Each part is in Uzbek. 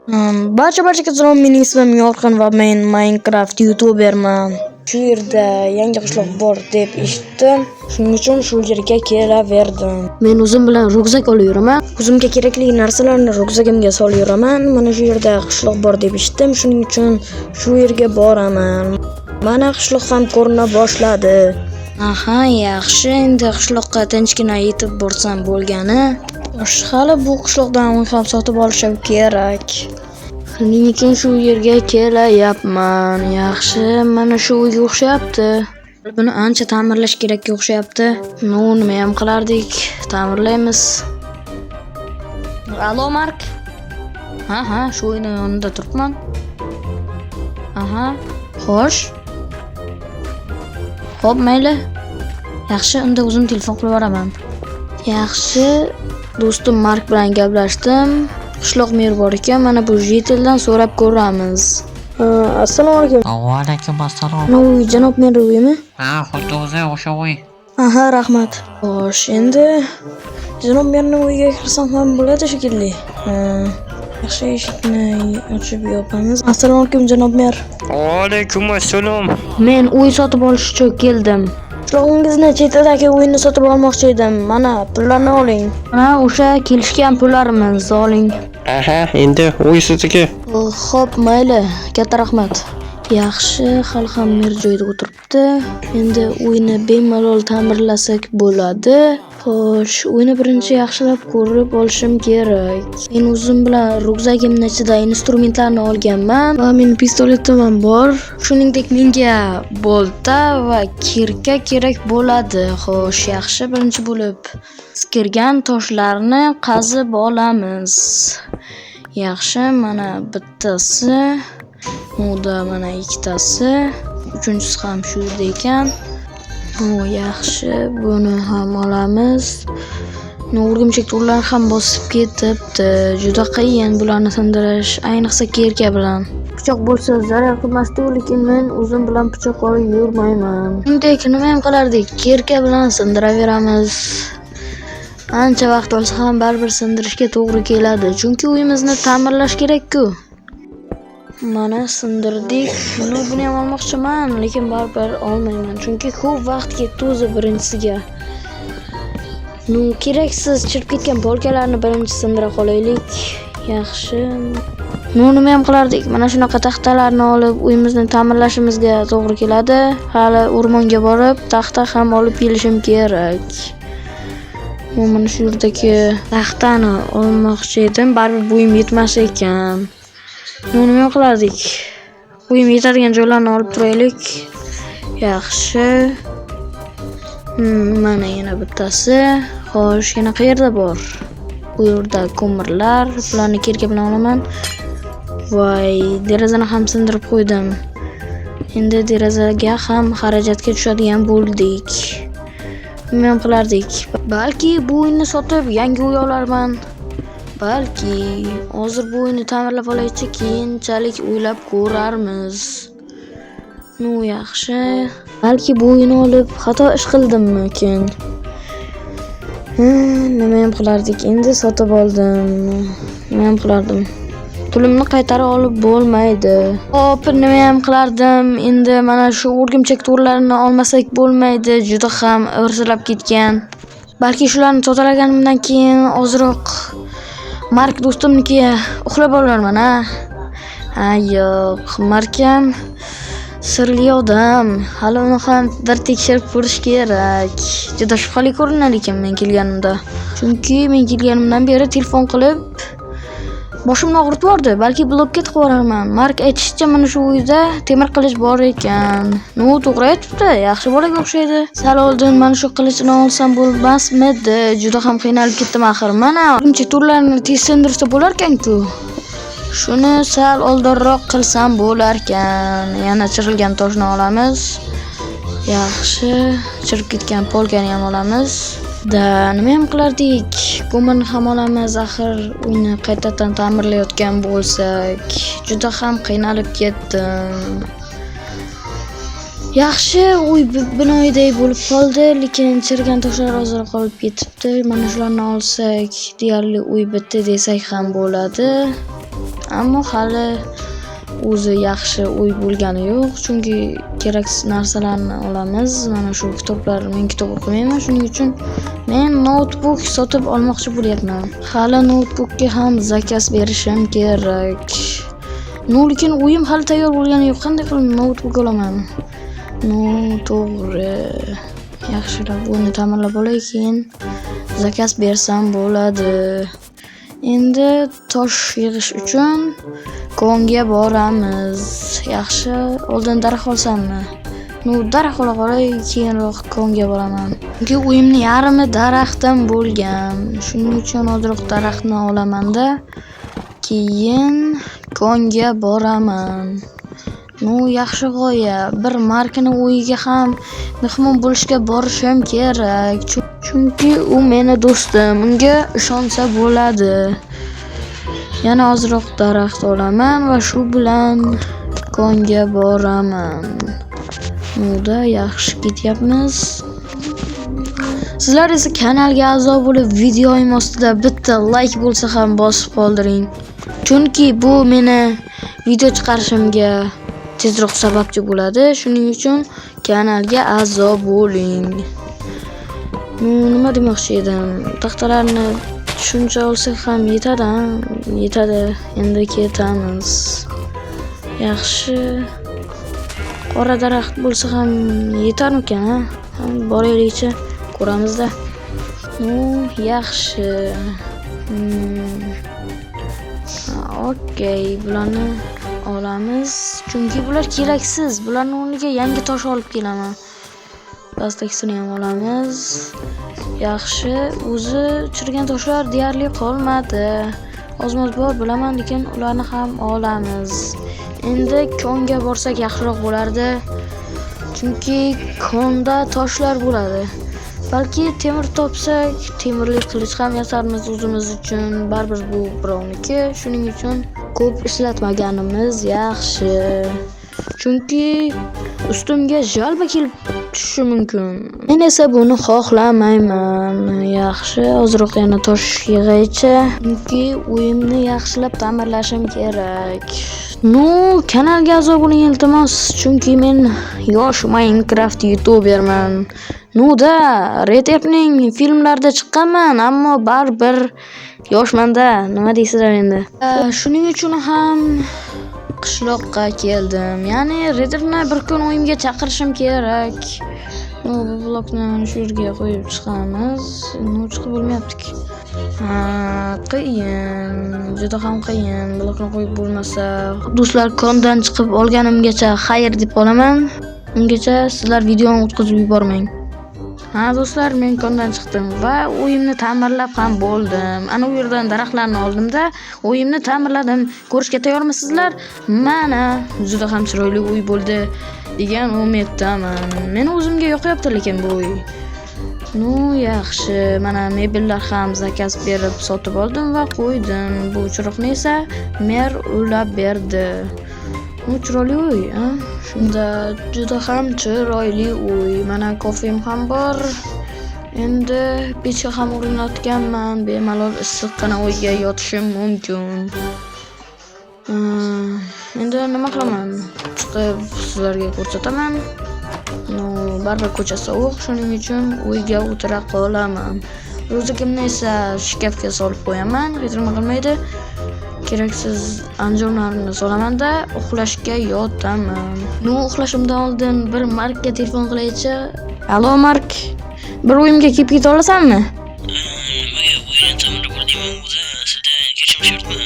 Barcha-barchaga salom, mening ismim Yorqin va men Minecraft youtuberman. Shu yerda yangi qishloq bor deb eshitdim. Shuning uchun shu yerga kelaverdim. Men o'zim bilan ryukzak olib yuraman. O'zimga kerakli narsalarni ryukzagimga solib yuraman. Mana shu yerda qishloq bor deb eshitdim. Shuning uchun shu yerga boraman. Mana qishloq ham ko'rina boshladi. Aha, yaxshi. Endi qishloqqa tinchgina yetib borsam bo'lgani. Xo'sh, hali bu qishloqdan uy ham sotib olishim kerak. Shuning uchun shu yerga kelayapman. Yaxshi, mana shu uyga o'xshayapti. Buni ancha ta'mirlash kerakka o'xshayapti. Ну, nima ham qilardik? Ta'mirlaymiz. Alo, Mark. Ha, shu uyning yonida turibman. Aha, xo'sh. Xo'p, mayli. Yaxshi, unda o'zim telefon qilib yuboraman. Yaxshi, do'stim Mark bilan gaplashdim. Qishloq meri bor ekan, mana bu житель dan so'rab ko'ramiz. Assalomu alaykum. Va alaykum assalom. Mana uy janob mer uyimi? Ha, xuddi o'zi o'sha uy. Aha, rahmat. Xo'sh, endi janob merning uyiga kirsam ham bo'ladi shekilli. Ha, yaxshi, eshikni ochib yopamiz. Assalomu alaykum, janob mer. Va alaykum assalom. Men uy sotib olish uchun keldim. Qishlog'ingizni chetidagi uyni sotib olmoqchi edim. Mana, pullarni oling. Mana o'sha kelishgan pullarimiz, oling. Aha, endi uy sizniki. Xo'p, mayli, katta rahmat. Yaxshi, hali ham mer joyida o'tiribdi. Endi uyni bemalol ta'mirlasak bo'ladi. Xo'sh, uyni birinchi yaxshilab ko'rib olishim kerak. Men o'zim bilan ryukzagimni ichida instrumentlarni olganman va meni pistoletim ham bor. Shuningdek, menga bolta va kirka kerak bo'ladi. Xo'sh, yaxshi, birinchi bo'lib eskirgan toshlarni qazib olamiz. Yaxshi, mana bittasi, unda mana ikkitasi, uchinchisi ham shu yerda ekan. O, yaxshi, buni ham olamiz. O'rgimchak to'rlar ham bosib ketibdi. Juda qiyin bularni sindirish, ayniqsa kirka bilan. Pichoq bo'lsa zarar qilmasdi, lekin men o'zim bilan pichoq olib yurmayman. Shuningdek, nima ham qilardik? Kirka bilan sindiraveramiz. Ancha vaqt olsa ham baribir sindirishga to'g'ri keladi, chunki uyimizni ta'mirlash kerak-ku. Mana sindirdik. Ну, buni ham olmoqchiman, lekin baribir olmayman, chunki ko'p vaqt ketdi o'zi birinchisiga. Ну, keraksiz chirib ketgan polkalarni birinchi sindira qolaylik. Yaxshi. Ну, nima ham qilardik? Mana shunaqa taxtalarni olib uyimizni ta'mirlashimizga to'g'ri keladi. Hali o'rmonga borib taxta ham olib kelishim kerak. Ну, mana shu yerdagi taxtani olmoqchi edim, baribir bo'yim yetmas ekan. Ну, nima qilardik? Bo'yim yetadigan joylarni olib turaylik. Yaxshi. Mana yana bittasi. Xo'sh, yana qayerda bor? Bu yerda ko'mirlar, bularni kirka bilan olaman. Voy, derazani ham sindirib qo'ydim. Endi derazaga ham xarajatga tushadigan bo'ldik. Nima ham qilardik? Balki bu uyni sotib yangi uy olarman. Balki hozir bu uyni ta'mirlab olaychi, keyinchalik o'ylab ko'rarmiz. Ну, yaxshi. Balki bu uyni olib xato ish qildimmikin? Nima ham qilardik? Endi sotib oldim. Nima ham qilardim? Pulimni qaytara olib bo'lmaydi. Hop, nima ham qilardim? Endi mana shu o'rgimchak to'rlarini olmasak bo'lmaydi. Juda ham irsillab ketgan. Balki shularni tozalaganimdan keyin ozroq Mark do'stimnikiga uxlab olarman, ha? Ha, yo'q, Mark ham sirli odam. Hali uni ham bir tekshirib ko'rish kerak. Juda shubhali ko'rinar ekan men kelganimda. Chunki men kelganimdan beri telefon qilib boshimni og'ritib yubordi. Balki blokka tiqib yuborarman. Mark aytishicha, mana shu uyda temir qilich bor ekan. Ну, to'g'ri aytibdi. Yaxshi bolaga o'xshaydi. Sal oldin mana shu qilichni olsam bo'lmasmidi? Juda ham qiynalib ketdim axir. Mana, o'rgimchak to'rlarni tez sindirsa bo'larkan-ku. Shuni sal oldinroq qilsam bo'larkan. Yana chirilgan toshni olamiz. Yaxshi, chirib ketgan polkani ham olamiz. Да, nima ham qilardik? Ko'mirni ham olamiz, axir uyni qaytadan ta'mirlayotgan bo'lsak. Juda ham qiynalib ketdim. Yaxshi, uy binoyiday bo'lib qoldi, lekin chirigan toshlar ozroq qolib ketibdi. Mana shularni olsak, deyarli uy bitdi desak ham bo'ladi. Ammo hali o'zi yaxshi uy bo'lgani yo'q, chunki keraksiz narsalarni olamiz. Mana shu kitoblar, men kitob o'qimayman, shuning uchun men noutbuk sotib olmoqchi bo'lyapman. Hali noutbukka ham заказ berishim kerak. Ну, lekin uyim hali tayyor bo'lgani yo'q. Qanday qilib noutbuk olaman? Ну, to'g'ri. Yaxshilab uyni ta'mirlab olay, keyin заказ bersam bo'ladi. Endi tosh yig'ish uchun konga boramiz. Yaxshi, oldin daraxt olsammi? Ну, daraxt ola qolay, keyinroq konga boraman. Chunki uyimni yarmi daraxtdan bo'lgan. Shuning uchun ozroq daraxtni olamanda, keyin konga boraman. Ну, yaxshi g'oya. Bir Markni uyiga ham mehmon bo'lishga borishim kerak. Chunki u meni do'stim. Unga ishonsa bo'ladi. Yana ozroq daraxt olaman va shu bilan konga boraman. Ну-да, yaxshi ketyapmiz. Sizlar esa kanalga a'zo bo'lib, videoyim ostida bitta like bo'lsa ham bosib qoldiring. Chunki bu meni video chiqarishimga tezroq sababchi bo'ladi. Shuning uchun kanalga a'zo bo'ling. Ну, nima demoqchi edim? Taxtalarni shuncha olsak ham yetadi, ha? Yetadi. Endi ketamiz. Yaxshi. Qora daraxt bo'lsa ham yetarmikan, ha? Ha, boraylikchi, ko'ramizda. Ну, yaxshi. Okey, bularni olamiz. Chunki bular keraksiz. Bularni o'rniga yangi tosh olib kelaman. Pastdagisini ham olamiz. Yaxshi, o'zi chirigan toshlar deyarli qolmadi. Ozmoz bor, bilaman, lekin ularni ham olamiz. Endi konga borsak yaxshiroq bo'lardi. Chunki konda toshlar bo'ladi. Balki temir topsak, temirli qilich ham yasarmiz o'zimiz uchun. Baribir bu birovniki, shuning uchun ko'p ishlatmaganimiz yaxshi. Chunki ustimga жалоба kelib tushishi mumkin. Men esa buni xohlamayman. Yaxshi, ozroq yana tosh yig'aychi. Chunki uyimni yaxshilab ta'mirlashim kerak. Ну, kanalga a'zo bo'ling, iltimos, chunki men yosh Minecraft youtuberman. Ну-да, Red App'ning filmlarida chiqqanman, ammo baribir yoshman-da. Nima deysizlar endi? Shuning uchun ham qishloqqa keldim. Ya'ni Redderni bir kun uyimga chaqirishim kerak. Ну, bu blokni mana shu yerga qo'yib chiqamiz. Ну, chiqib bo'lmayapti-ki. Ha, qiyin, juda ham qiyin. Blokni qo'yib bo'lmasa. Do'stlar, kondan chiqib olganimgacha xayr deb qolaman. Ungacha sizlar videoni o'tkazib yubormang. Ha, do'stlar, men kondan chiqdim va uyimni ta'mirlab ham bo'ldim. Ana u yerdan daraxtlarni oldimda, uyimni ta'mirladim. Ko'rishga tayyormisizlar? Mana, juda ham chiroyli uy bo'ldi degan umiddaman. Meni o'zimga yoqyapti lekin bu uy. Ну, yaxshi. Mana mebellar ham заказ berib sotib oldim va qo'ydim. Bu chiroqni esa mer ulab berdi. Ну, chiroyli uy, a? Shunda juda ham chiroyli uy. Mana kofem ham bor. Endi pechka ham o'rnatganman. Bemalol issiqqina uyga yotishim mumkin. Endi nima qilaman? Chiqib sizlarga ko'rsataman. Ну, baribir ko'cha sovuq, shuning uchun uyga o'tira qolaman. Ryukzakimni esa shkafga solib qo'yaman, hech nima qilmaydi. Keraksiz anjomlarni solamanda uxlashga yotaman. Ну, uxlashimdan oldin bir Markka telefon qilaychi. Allo, Mark. Bir uyimga kelib keta olasanmi? Nimaga, uyni ta'mirlab bo'ldingmi o'zi? Sizda kelishim shartmi?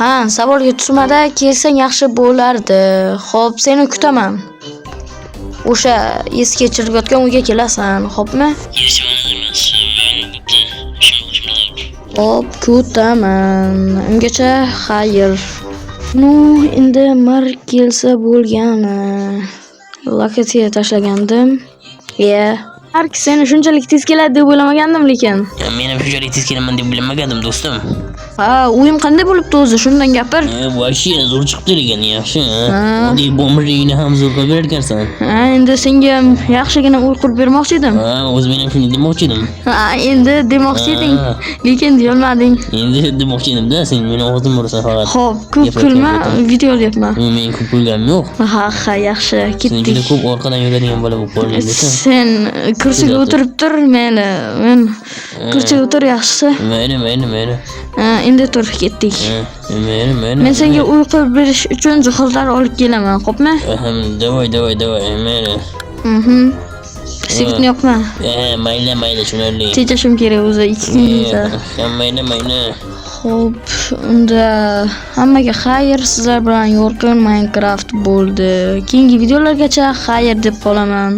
Ha, savolga tushmada kelsang yaxshi bo'lardi. Xo'p, seni kutaman. O'sha eski chirib yotgan uyga kelasan, xo'pmi? Kelishim aniq emas. Men bo'pti. Ishim qilishim zarur. Xo'p, kutaman. Ungacha xayr. Ну, endi Mark kelsa bo'lgani. Lokatsiya tashlagandim. Ye. Mark, seni shunchalik tez keladi deb o'ylamagandim lekin. Men ham shunchalik tez kelaman deb bilmagandim, do'stim. Ha, uyim qanday bo'libdi o'zi? Shundan gapir. Вообще zo'r chiqibdi lekin, yaxshi. Ha. Oddiy bomjligini ham zo'r qilib berar ekansan. Ha, endi senga ham yaxshigina uy qurib bermoqchi edim. Ha, o'zi men ham shuni demoqchi edim. Ha, endi demoqchi eding, Ha. lekin deyolmading. Endi demoqchi edim-da, sen meni og'zim urasan faqat. Xo'p, ko'p Gapirayotgan kulma, paytim. video olyapman. Men ko'p kulganim yo'q. Ha, yaxshi, Sen juda ketdik. ko'p orqadan yuradigan bola bo'lib qolding desam. Sen kursiga Kuzatib. o'tirib tur, mayli. Men kursiga o'tir, yaxshisi. Mayli, mayli, mayli. Ha, endi tur, ketdik. Ha, mayli, mayli. Men senga uy qurib berish uchun jihozlar olib kelaman, xo'pmi? Ahem, Давай, давай, давай, mayli. Mhm. Svetni yoqma. Ha, mayli, mayli, tushunarli. Tejashim kerak o'zi 2 kungacha. Ha, mayli, mayli. Xo'p, unda hammaga xayr, sizlar bilan Yorqin Minecraft bo'ldi. Keyingi videolargacha xayr deb qolaman.